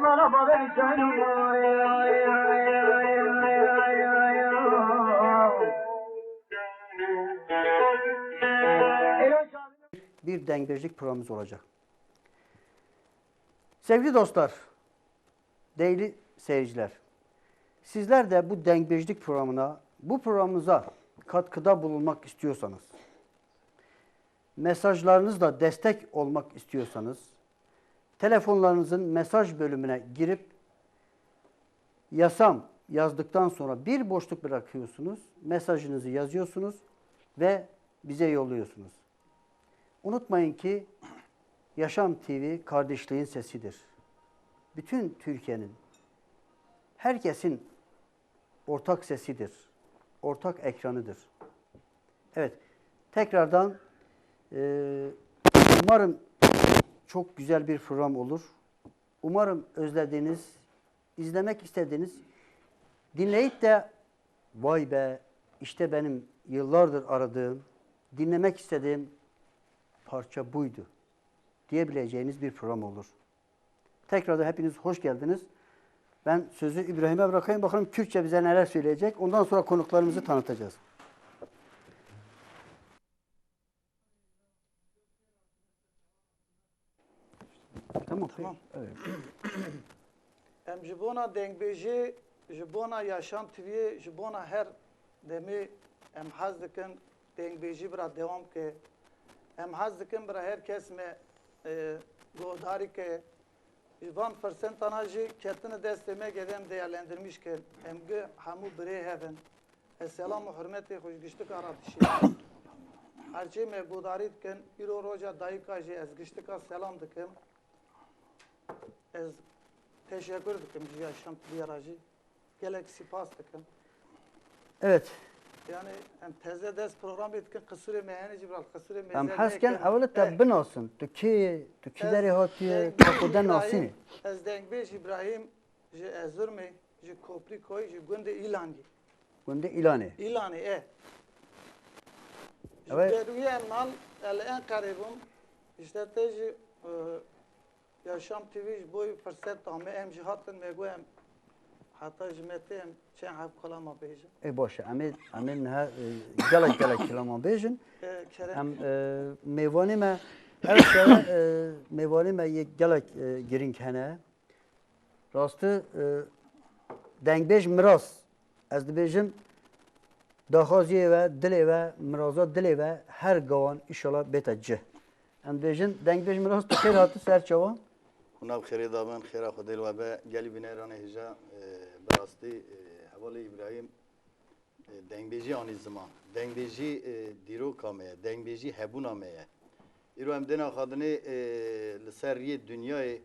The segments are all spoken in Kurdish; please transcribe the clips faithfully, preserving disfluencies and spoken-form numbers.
Bir dengbêjlik programımız olacak. Sevgili dostlar, değerli seyirciler, sizler de bu dengbêjlik programına, bu programımıza katkıda bulunmak istiyorsanız, mesajlarınızla destek olmak istiyorsanız, telefonlarınızın mesaj bölümüne girip "Yaşam" yazdıktan sonra bir boşluk bırakıyorsunuz, mesajınızı yazıyorsunuz ve bize yolluyorsunuz. Unutmayın ki Yaşam T V kardeşliğin sesidir. Bütün Türkiye'nin, herkesin ortak sesidir, ortak ekranıdır. Evet, tekrardan, e, umarım çok güzel bir program olur. Umarım özlediğiniz, izlemek istediğiniz, dinleyip de "Vay be, işte benim yıllardır aradığım, dinlemek istediğim parça buydu" diyebileceğiniz bir program olur. Tekrardan hepiniz hoş geldiniz. Ben sözü İbrahim'e bırakayım, bakalım Kürtçe bize neler söyleyecek. Ondan sonra konuklarımızı tanıtacağız. Tamam. Tamam. Evet. Em ji bona dengbêjê, ji bona Yaşam T V'yê, ji bona her demê em hez dikin dengbêjî bira dewam ke. Em hez dikin bira her kes me, e, guhdarî ke. Ji van firsentana jî ketine destê me, gede em değerlendirmiş kin. Em gi hemû birê hev in. Ez selam û hurmetê xwe ji giştika re dişînim. Herçê me guhdarî dikin, îro roja dayika jî ez giştika selam dikim. Ez teşekkür dikim ji Yaşam T V'ye re jî. Gelek spas dikim. Evet. Yani em teze dest programê dikin, qisûrê me hene jî, bira qisûrê me Em zêde hez ken neke. Ewle te Eh. binasin. Tu kê, tu kî Ez derê hatiye, Dengbêj te xwe de Îbrahîm, nasînî? Ez Dengbêj Îbrahîm, ji Erzurumê, ji Koprîkoyê, ji gundê Îlangî. Gundê Îlanê. Îlanê, e. Ji Evet. Berwiyê mal, el Enqerê bûm. İşte te jî, e, Yaşam T V ji bo firseta me, em jî hatin me got em heta ji me tê em çend heb kelama bêjin. Ê baş e, em ê, em ê niha, e, gelek, gelek kelama bêjin. E, kerem. Em, e, mêvanê me, her şewe, e, mêvanê me yê gelek, e, girîng hene. Rastî, e, dengbêj miras. Ez dibêjim, daxwaziyê we, dilê we, miraza dilê we her gawan îşala bête cih. Em dibêjin, dengbêj miras tu xêr hatî ser çavan. Hûn nav xêrê dabin, xêra Xwedê li we be. Gelî bîneranê hêja, e, bi rastî, e, hevalê Îbrahîm, e, dengbêjî anî ziman. Dengbêjî, e, dîroka me ye. Dengbêjî hebûna me ye. Îro em dêna xadinê, e, li ser riyê dinyayê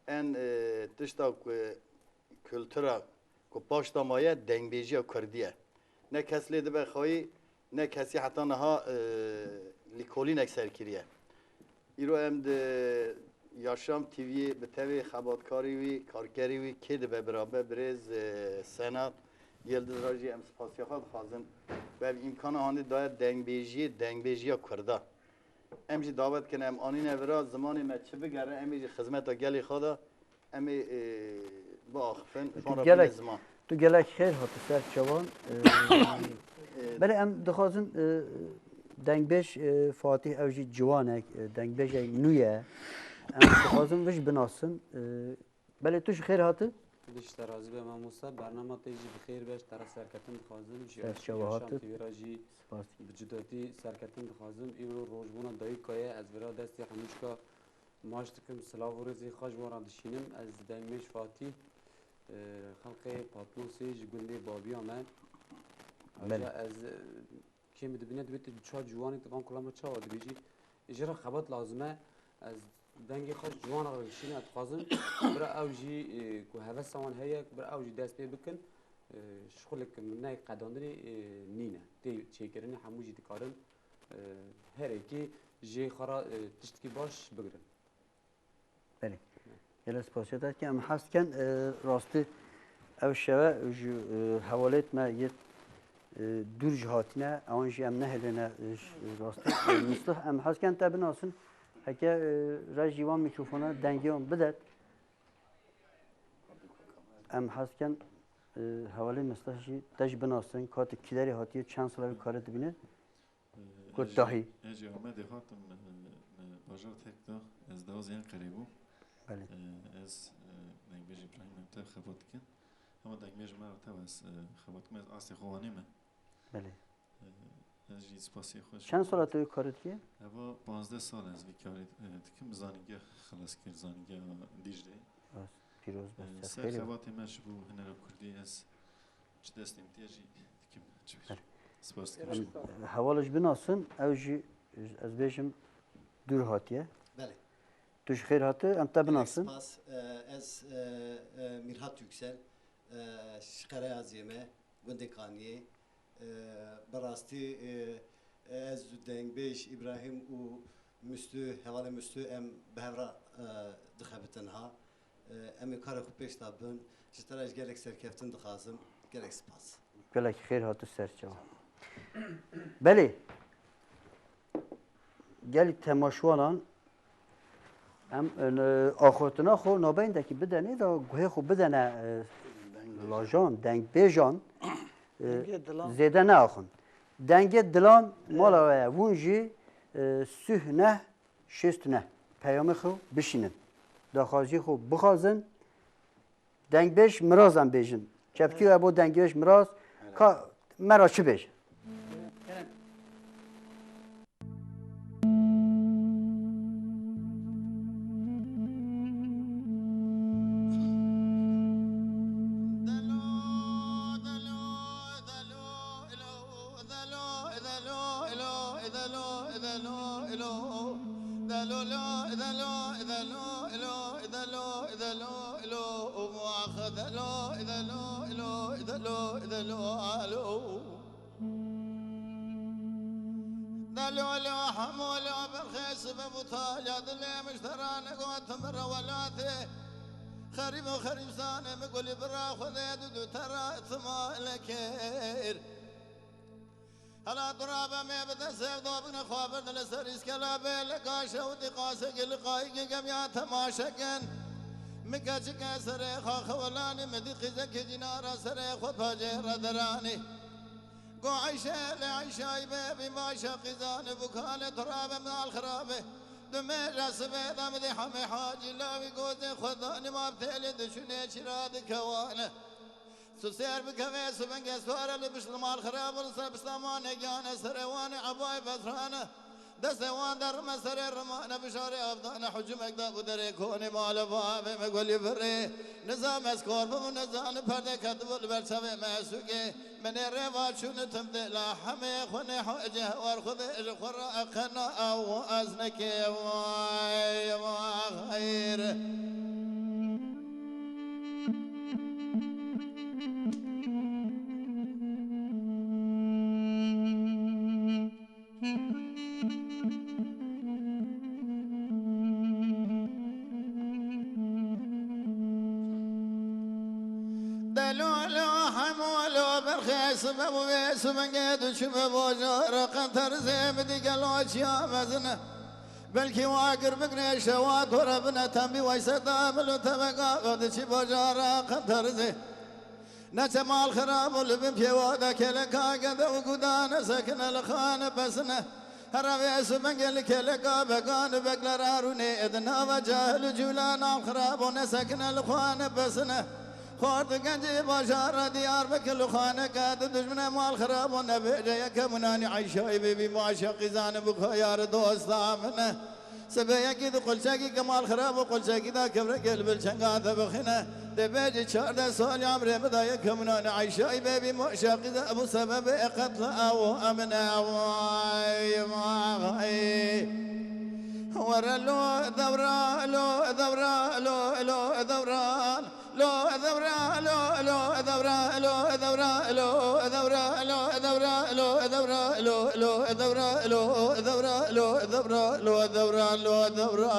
en, e, tişta ku kultura ku paşta maye dengbêjiya kurdî ye. Ne kes lê dibe xweyî, ne kesî heta niha, e, lîkolînek ser kiriye. Îro em di Yaşam T V'yê bi tevê xebatkarê wî, karkerê wî kê dibe bira me, birêz, e, Senat Yildiz re jî em spasiya xwe dixwazin. Ku ev îmkana hanê daye dengbêjiyê, dengbêjiya kurda. Em jî dawet kin, em anîne vira, zimanê me çi bigere, em ê jî xizmeta gelê xwe de, em ê, e, biaxifin, Tu şan re gelek, bîne ziman. Tu gelek xêr hatî ser çavan. E, E, belê em dixwazin, e, dengbêj, e, Fatîh ew jî ciwanek, e, dengbêjek nû ye. Em dixwazin vij binasin. E, belê tu ji xêr hatî. Xwedê ji te razî be mamoste. Bernama te jî bi xêr be, ji te re serketin dixwazim. Ji Ser çawa Yaşam hatit. T V re jî Spas. bi cudatî serketin dixwazim. Îro rojbûna dayika ye, ez vira destê hemû jika maç dikim, silav û rêzê xwe ji wan re dişînim. Ez Dengbêj Fatîh, e, xelqê Patmosê ji gundê babiya me. Belê. Aja ez, e, Kêm dibîne, dibê tu çawa ciwanî, tu van kulama çawa dibêjî? Ji re xebat lazim e. Ez dengê xwe ji ciwana re dişînim, ez dixwazim bira ew jî, e, ku hevesa wan heye, bira ew jî dest pê bikin. E, şixulek min neyê qedandinê, e, nîne. Tê çêkirinê, hemû jî dikarin, e, her êkî jê xwe re, e, tiştekî baş bigirin. Belê. Gelek spasiya te dikim. Em hez dikin, e, rastî ev şeve ji, e, hevalêt me yê, e, dûr jî hatîne, ewan jî em nehêlêne, e, j-, rastî, e, Mislih, em hez dikin te binasin. Heke, e, rej jî wan mîkrofona dengê wan bidet. Em hez dikin, e, hevalê Misleh jî te jî binasin, ka tu kî derê hatiye, çend sala wî karê dibîne? Ku Ez jî, tahî. ez jî Amedê hatim, e, e, bajar Tekda, ez dawazê Enqerê bûm. Belê. E, ez, e, dengbêj Îbrahîm Memtev xebat dikin. Hema dengbêj me re tev ez, e, xebat dikim, ez astê xwe anîme. Belê. E, ez jî spasiyê xwe Çend sala tu wî karê dikî? Eva panzdeh sal ez vî karê, e, dikim, zanîngeh xilas kir, zanîngeha Dîclê. Rast, pîroz be, E, ser ser xêrê be. Xebatê me ji bo hunera kurdî ez çi destê min tê jî dikim, çi bêjim. Her. Spas dikim ji bo. Em, hevala jî binasin, ew jî, ez bêjim, dûr hatiye. Belê. Tu ji xêr hatî, em te binasin. Spas, e, ez, e, e, Mîrhat Yüksel, e, ji Qereyazê me, gundê Kaniyê. E, bi rastî, e, ez û dengbêj Îbrahîm û Mistû, hevalê Mistû em bi hev re, e, dixebitin ha. E, em ê karê xwe pêş de bin. Ji te re jî gelek serkeftin dixwazim. Gelek spas. Gelek xêr hatî ser çawa. Belê. Gelî temaşwanan em, e, axaftina xwe nabeyndekî bidenê de guhê xwe bidene, e, lajan, dengbêjan, e, Dengê dilan. Zêde neaxin. Dengê dilan mala we ye. Hûn jî, e, sîh neh şêst neh peyamê xwe bişînin. Daxwazî xwe bixwazin. Dengbêj Miraz em bêjin. Çepkî we bo dengbêj Miraz. Ka me ra çi bêje? Delo, lo, hemo, lo, belxê, sibe bu talya dilê min ji te re negot, min re welatê xerîb û xerîbzanê min gulî bira Xwedê du du te re ihtimal kir. Hela durabe me bide sevda bine xwe bird li ser îskela bê li gaşe û dîqasekî li qayîkê gemiya temaşe kin. Min keçike serê xaxe welanî, min dî qîzekî cînara serê xwe tacê re deranî. Go Eyşe lê Eyşayî bê bî başa qîzanî bû kalê turabe min al xirabe. Du mêja sibê de min dî hemê hacî lawî gozê xwe danî ma bi têlê dişûnê çira dikewane. Su sêr bikeve, su bingê suare li pişt li mal xirab li ser piştamanê giyane serê wan ê ebayê bezrane. Destê wan derime serê rimane, bişarê avdane hucumek da ku derê konê male bavê me gulî virê. Nizam ez kor bim û nizane perdê ketibû li ber çavê me sûkê. Min ê rêva çûne tim dê la hemê xwe nê hacê hewar xwe dê ji xwe re eqena ew ez nekê vay vay xeyr. Delolo hemolo berxê sibe bû vê sibengê diçûme bojara qenterzê min dî gelo çiya mezin e. Belkî wa kir bigirê şewa to re bine tembî weyse da min û te vega diçî bojara qenterzê. Neçe mal xirab û li bin pêwa de keleka gede û guda nesekine li xane besine. Here vê sibengê li keleka began û beklera rûnê ê di nava cahil û cûla nal xirab û nesekine li xane besine. Xort û gencê bajara Diyarbekir li xaneke di dijmine mal xirab û nebêje yeke munanî Eyşayî bêbî maşe qîzane bû kayar dosta min e. Sibê yekî di qulçekî kemal xirab û qulçekî da kevrekê li bil çenga de bixîne. Dê bêjî çardeh salî emrê min daye kemûnanê Eyşayî bêbî maşa qîze bû sebebê qetla ew û emine. Vay, vay. Were lo dewra, lo dewra, lo, lo dewra. Lo dewra, lo, lo dewra, lo dewra, lo dewra, lo dewra, lo dewra, lo, lo dewra, lo dewra, lo dewra, lo dewra, lo dewra.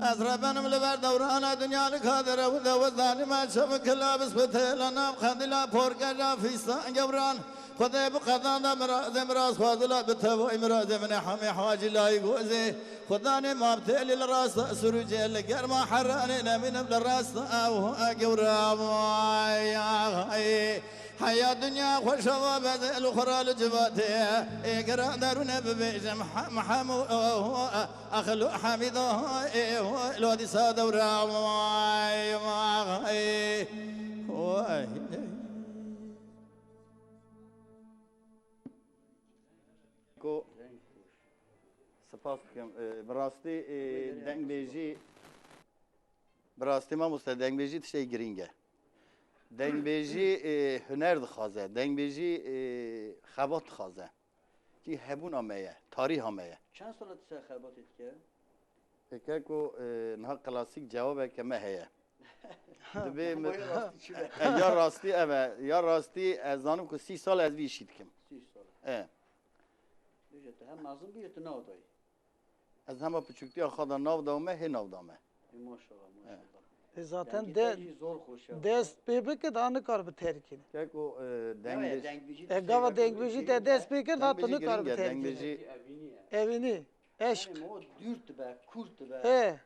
Ez rebenim li ber dewrana dinya li kadir ew de we zanîme çev kila bispitê li nav xedîla porgeja fîstan gewran. Xwedê bi qedan de mirazê miraz xwazila bi tevayî mirazê min ê hemê hacî layî gozê. Xudanê ma bi têlî li rasta sirûcê li germa heranê nemînim li rasta ew gewra vay. Heya dinya xweşa ve bezê li xwe re li civatê. Ê gera derûne bibêjim hem hem û axil û hemîda ê lo dîsa dewra vay vay. Ku spas dikim. E, bi rastî, e, dengbêjî, bi rastî mamoste dengbêjî tiştê girîng e. Dengbêjî, e, huner dixwaze. Dengbêjî, e, xebat dixwaze. Kî hebûna me ye, tarîha me ye. Çend sala tu ser xebatê dike? Pêke ku, e, niha klasîk cewabeke me heye. Dibê min Boya rastî çi be? E, ya rastî ev e, ya rastî ez zanim ku sî sal ez vî işî dikim. Sî sal. E. Bêje, tu hem mezin bûyî, tu nav dayî. Ez hema piçûktiya xwe de nav da me, hê nav da me. Ê, maşallah, maşallah. E, zaten Dengê de, te jî zor xweş e. Dest pê bike, daha nikar bi terkîne. Keko, e, Ya, ya, dengbêj- dengbêjî E, tiştê gava weke dengbêjî te girîng e. dest pê kir, daha tu Dengbêjî nikar bi girîng e, terkîne. dengbêjî. Evînî, eşq. Yani o dûr dibe, kûr dibe. He.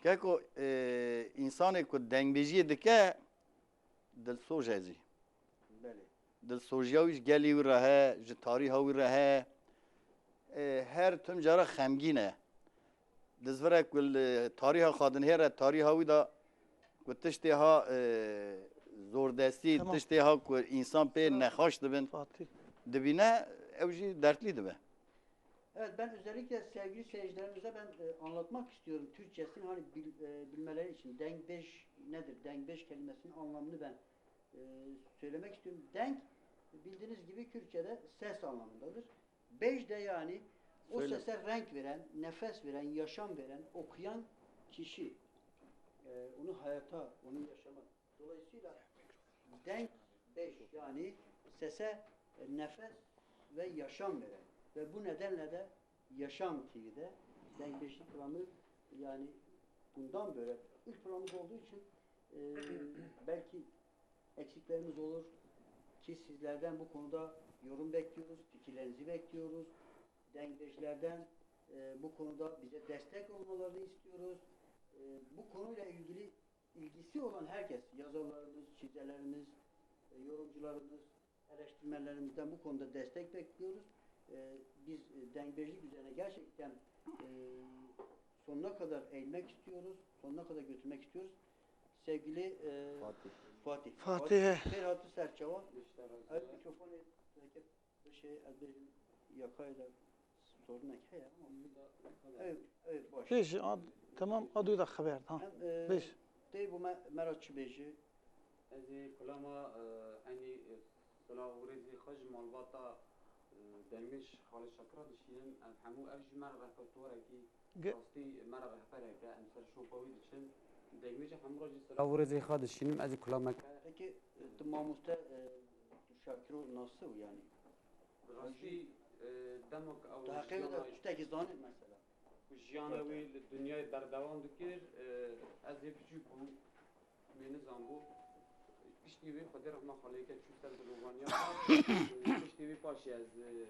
Keko, e, însanê ku dengbêjiyê dike, dilsoj e zî. Belê. Dilsojiya wî ji gelê wî re heye, ji tarîha wî re heye. E, her tim cara xemgîn e. Dizvire ku li tarîha xwe dinihêre, tarîha wî de ku tiştê ha, e, zordestî, Tamam. tiştê ha ku însan pê Tamam. nexweş dibin, Fatih. dibîne, ew jî dertlî dibe. Evet, ben özellikle sevgili seyircilerimize ben, e, anlatmak istiyorum Türkçesini, hani bil-, e, bilmeleri için. Dengbej nedir? Dengbej kelimesinin anlamını ben, e, söylemek istiyorum. Denk, bildiğiniz gibi Kürtçe'de ses anlamındadır. Bej de yani o Söyle. sese renk veren, nefes veren, yaşam veren, okuyan kişi. E, onu hayata, onu yaşama. Dolayısıyla denk bej, yani sese, e, nefes ve yaşam veren ve bu nedenle de Yaşam T V'de denkbeşlik programı, yani bundan böyle ilk programımız olduğu için, e, belki eksiklerimiz olur ki sizlerden bu konuda yorum bekliyoruz, fikirlerinizi bekliyoruz. Denkbeşlerden, e, bu konuda bize destek olmalarını istiyoruz. E, bu konuyla ilgili ilgisi olan herkes, yazarlarımız, çizerlerimiz, e, yorumcularımız, eleştirmenlerimizden bu konuda destek bekliyoruz. E, biz, e, denkbeşlik üzerine gerçekten, e, sonuna kadar eğilmek istiyoruz, sonuna kadar götürmek istiyoruz. Sevgili, e, Fatih. Fatih. Fatih. Fatih, xêr hatî ser çawa. Ev mikrofon e, Bişê, ez bêjim, yakayê de storinek heye ama. Ev, ev baş. Bêjî, a, temam, a dû de xeber da. Em, e, Bêj. Tê bo me, me ra çi bêjî? Ez ê kulama, e, enî, e, silav û rêzê xwe ji malbata, e, Dengmêj Xalê Şakir re dişînim. Ev hemû ev jî me re repertuarekî Ge- rastî me re rehberek e. Em ser şopa wî diçin. Dengmêjê hemû re jî silav û rêzê xwe dişînim. Ez ê kulameke Peki, e, tu mamoste, e, Şakiro nasıl yani? Rastî, e, dema ku ew Tu heqê jiyana, de tiştekî zanî mesela? Ku jiyana wî li dinyayê berdewam dikir, e, ez hê biçûk bûm, wê nizanbû. Piştî wê Xwedê rehma xaleyeke çû ser dilovaniya xwe. Piştî wê paşê ez, e,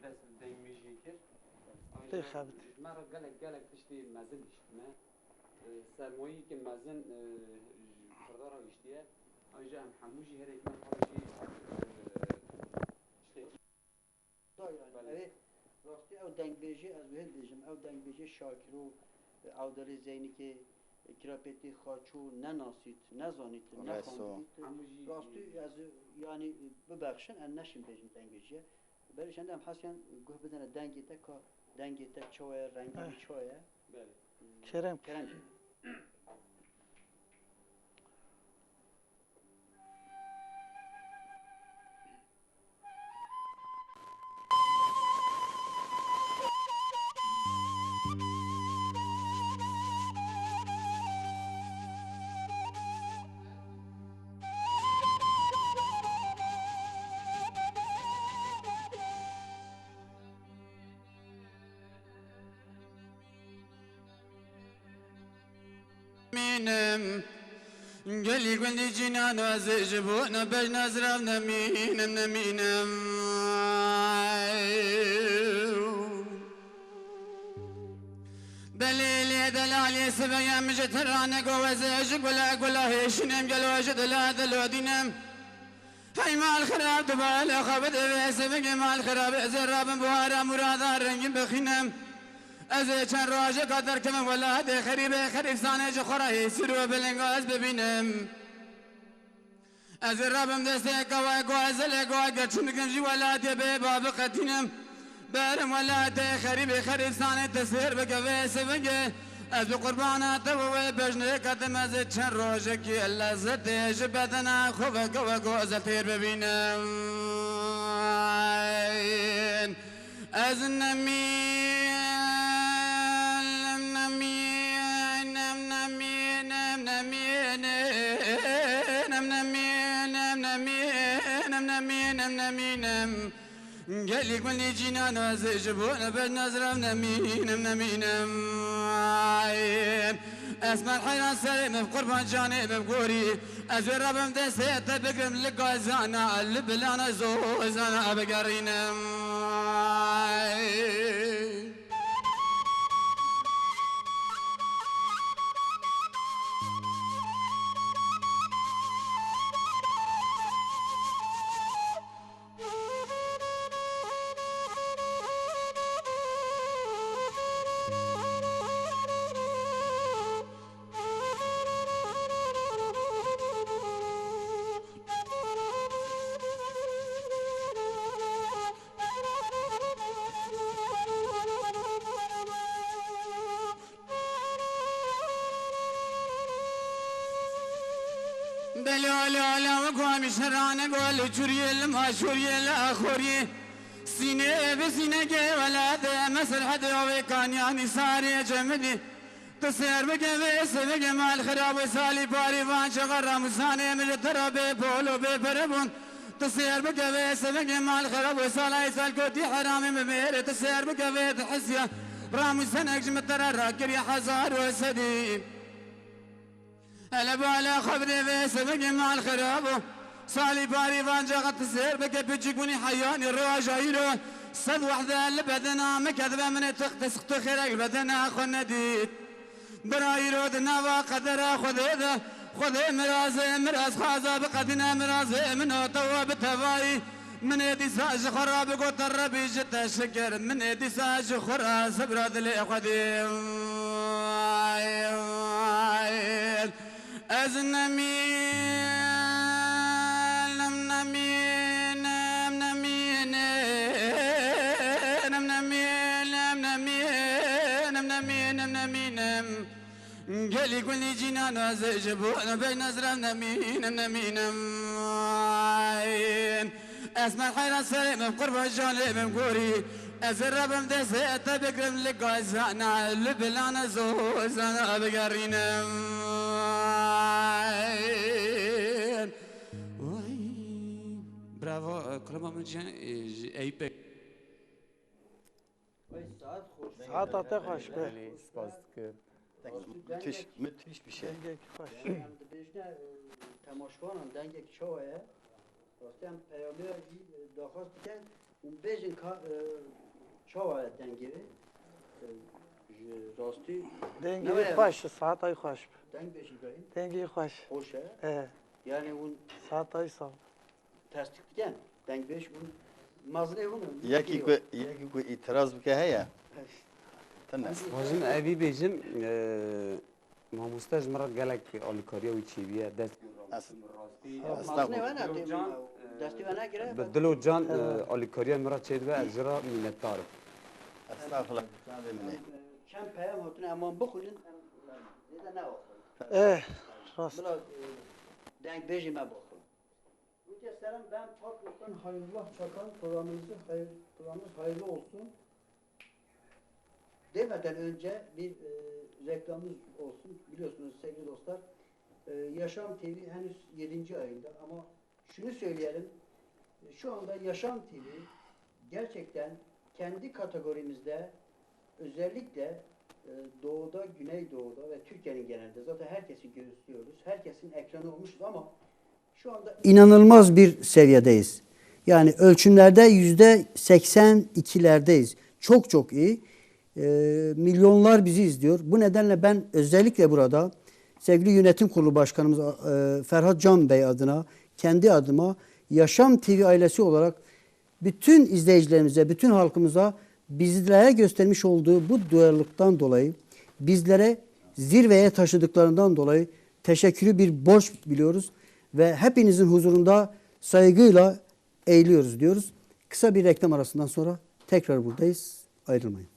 dest bi dengmêjiyê kir. Pê xebit. Ji me re gelek, gelek tiştê mezin diştine. E, sermayeyeke mezin, e, ji Kurda re giştiye. Ayrıca em hemû jî herêk me xwe jî, e, tiştê Da yani, Belê. Ev rastî ew dengbêjê, ez wê bêjim, ew dengbêjê Şakiro, Ewderê Zeynikê, Kirapêtê Xaço, nenasît, nezanît, Reso. nexwendît. Hemû jî Rastî ez, yani, bibexşin, em neşin bêjin dengbêjê. Berê şende em hesiyan guh bidene dengê te ka, dengê te çawa ye, rengê Eh. wî çawa ye. Belê. Kerem. Kerem. Gelî gundî cînan ez ê ji bo nebej nezrav nemînim, nemînim. Belê lê delalê sibeyem ji te ra nego ez ê ji gula gula hêşinim, gelo ji dila dilo dînim. Hey mal xirab, tu bala xwe bide vê sivigê mal xirab, ez ê rabim buhara murada rengîn bixînim. Ez ê çend rojeka derkevim welatê xerîbê, xerîbsanê ji xwe re hêsir û bilinga ez bibînim. Ez ê rabim destê kewa gozelê go, eger çim bikim jî welatê bê ba biqetînim. Berim welatê xerîbê, xerîbsanê te sêr bike vê sivingê. Ez bi qurbana te ve wê bejnê ketim, ez ê çend rojekî lezzetê ji bedena xwe veke we gozel têr bibînim. Ez nemînim, nemînim, nemînim, nemînim, nemînim, nemînim, nemînim, nemînim. Gelî gundî cînan ez ê ji bo nebej nezrav nemînim, nemînim. Ay. Esmer heyran serê min, qurban canê min gorî. Ez ê rabim destê te bigrim li gazana, li bilana zozana bigerînim. Belê ola ola we ku hemîşe rane gol û çûriyê li maşûriyê li axoriyê. Sînê bi sînekê welatê me serhedê avê kanyanî sarê cemidî. Tu sêr bike vê sivigê mal xirab û salî parî van çaxa ramûsanê min ji te re bê pol û bê pere bûn. Tu sêr bike vê sivigê mal xirab û salay salkotî heramê min mêrê. Tu sêr bike vê tu hisiya ramûsenek ji min te re rakiriye hezar û sedî. Hele bala xwe bidê vê sivigê mal xirab û salî parî van caxa tu sêr bike piçîk bûnî heyanî roja îro sed wehde li bedena min ketibe min ê tu, tu, tu xêrek li bedena xwe nedît. Bira îro di nava qedera Xwedê de, Xwedê mirazê miraz xaza biqedîne mirazê min û tewa bi tevayî. Min ê dîsa ji xwe re bigot, Rebî ji te şikir. Min ê dîsa ji xwe re sibra dilê xwe dî. Ez nemînim, nemînim, nemînim, nemînim, nemînim, nemînim, nemînim. Gelî gulî cînan ez ê ji bo nebey nezra nemînim, nemînim. Esmer heyran serê min, qurban canê min gorî. Ez ê rebim destê te bigrim li gazana, li bilana zozana bigerînim. Vay. Bravo, kurama min can, e, ji Eyüp Bey. Vay, saet xweş. Saeta te xweş be. Belê, spas dikim. Müthiş, müthiş bir şey. Dengek xweş. Em dibêjine, e, temaşvanan dengek çawa ye? Rastî em peyamiya jî, e, daxwaz dikin û bêjin ka, e, çawa ye dengê wê? E, ji rastî Dengê ne wê ye? Xweş, saetay xweş be. Deng bêjî Îbrahîm. Dengê xweş. Xweş e. E. Yani hûn Saetay sağ ol. Tesdîq dikin. Dengbêj hûn mezinê hûn in. Yekî ku, yekî ku îtiraz bike heye. Tine. Hajim evî bêjim, e, mamoste ji min re gelek alîkariya wî çêbûye. Dest Es-, Mezinê we ne, Can, destî we negire. Bi dil û can, e, alîkariya min re çêdibe, ez ji re mînetdar im. Estağfurullah. Çend peyam hatine, em wan bixwînin, em zêde neaxirin. Eh, rast. Bila, e, dengbêjê me biaxirin. Weke selam, ben Pak Ruslan, Hayrullah Çakan, programınızı hayır, programınız hayırlı olsun. Demeden önce bir, e, reklamımız olsun. Biliyorsunuz sevgili dostlar, e, Yaşam T V henüz yedinci ayında ama şunu söyleyelim, e, şu anda Yaşam T V gerçekten kendi kategorimizde özellikle Ee, Doğuda, Güneydoğu'da ve Türkiye'nin genelinde zaten herkesi gözlüyoruz. Herkesin ekranı olmuşuz ama şu anda inanılmaz bir seviyedeyiz. Yani ölçümlerde yüzde seksen ikilerdeyiz. Çok çok iyi. Ee, milyonlar bizi izliyor. Bu nedenle ben özellikle burada sevgili yönetim kurulu başkanımız e, Ferhat Can Bey adına, kendi adıma Yaşam T V ailesi olarak bütün izleyicilerimize, bütün halkımıza bizlere göstermiş olduğu bu duyarlılıktan dolayı, bizlere zirveye taşıdıklarından dolayı teşekkürü bir borç biliyoruz ve hepinizin huzurunda saygıyla eğiliyoruz diyoruz. Kısa bir reklam arasından sonra tekrar buradayız. Ayrılmayın.